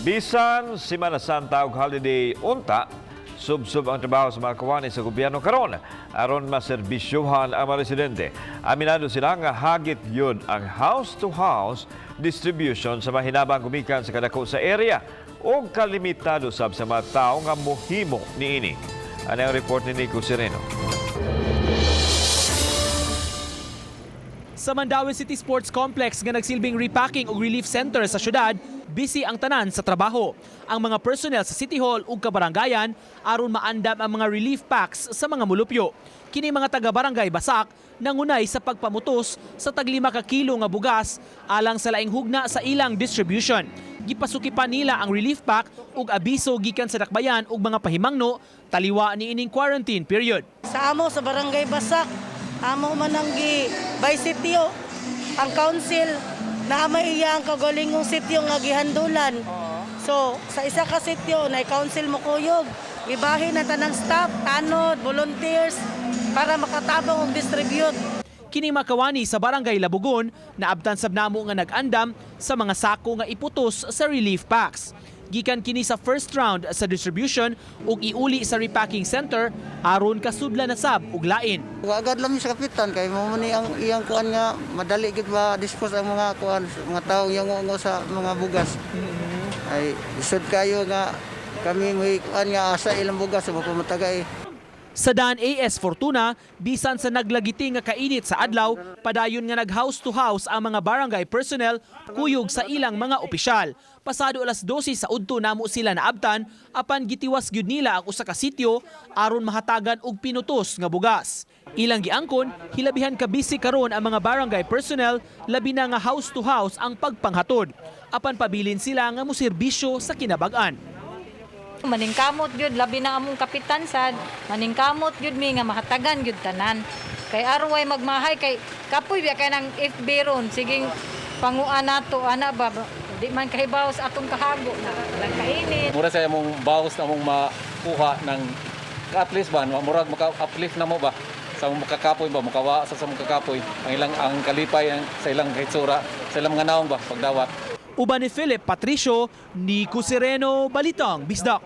Bisan Semana Santa ug holiday unta, subsob ang trabaho sa mga kawani sa gobyerno karon aron maserbisyuhan ang mga residente. Aminado sila nga hagit yun ang house-to-house distribution sa mahinabang gumikan sa kadako sa area o kalimitado sab sa mga tao nga mohimo niini. Ano ang report ni Nico Sereno? Sa Mandaue City Sports Complex nga nagsilbing repacking ug relief center sa syudad, busy ang tanan sa trabaho. Ang mga personnel sa City Hall ug kabarangayan aron maandam ang mga relief packs sa mga mulupyo. Kini mga taga-barangay Basak nangunay sa pagpamutos sa tag-5 ka kilo nga bugas alang sa laing hugna sa ilang distribution. Gipasukipan nila ang relief pack ug abiso gikan sa dakbayan ug mga pahimangno taliwa ni ining quarantine period. Sa amo sa Barangay Basak, amo man ang gi by sitio ang council na may iya ang kagalingong sitio nga gihandulan. So, sa isa ka sitio na council mo kuyog, gibahin na tanang staff, tanod, volunteers para makatabang og distribute. Kini makawani sa Barangay Labugon naabtan sab namo nga nag-andam sa mga sako nga iputos sa relief packs. Gikan kini sa first round sa distribution ug iuli sa repacking center aron kasudla na sab og lain. Agad lang sa kapitan kay mo ni ang iyang kuan nga madali gid ba dispose ang mga kuan, mga tao yang ngo sa mga bugas. Ay isod kayo nga kami may kuan nga asa ilang bugas sa pamatagay. Sa Daan AS Fortuna, bisan sa naglagiti nga kainit sa adlaw, padayon nga nag-house to house ang mga barangay personnel kuyog sa ilang mga opisyal. Pasado alas 12 sa udto namo sila naabtan, apan gitiwas gyud nila ang usa ka sityo aron mahatagan og pinutos nga bugas. Ilang giangkon, hilabihan ka busy karon ang mga barangay personnel, labi na nga house to house ang pagpanghatod. Apan pabilin sila nga moserbisyo sa kinabag-an. Maningkamot gyud, labi na among kapitan sad, maningkamot gyud mi nga mahatagan gyud tanan. Kay arway magmahay kay kapoy biya kay nang FB ron, siging panguan nato ana ba, di man kahibaw sa atong kahago na walang kainit. Mura sa among bawas na among makuha ng at least ba murag maka-uplift na mo ba sa among makakapoy ba, makawa sa among kakapoy ang ilang ang kalipay ang, sa ilang hitsura, sa ilang mga naong ba pagdawat. Uban ni Philip Patricio, Nico Sereno, Balitang Bisdak.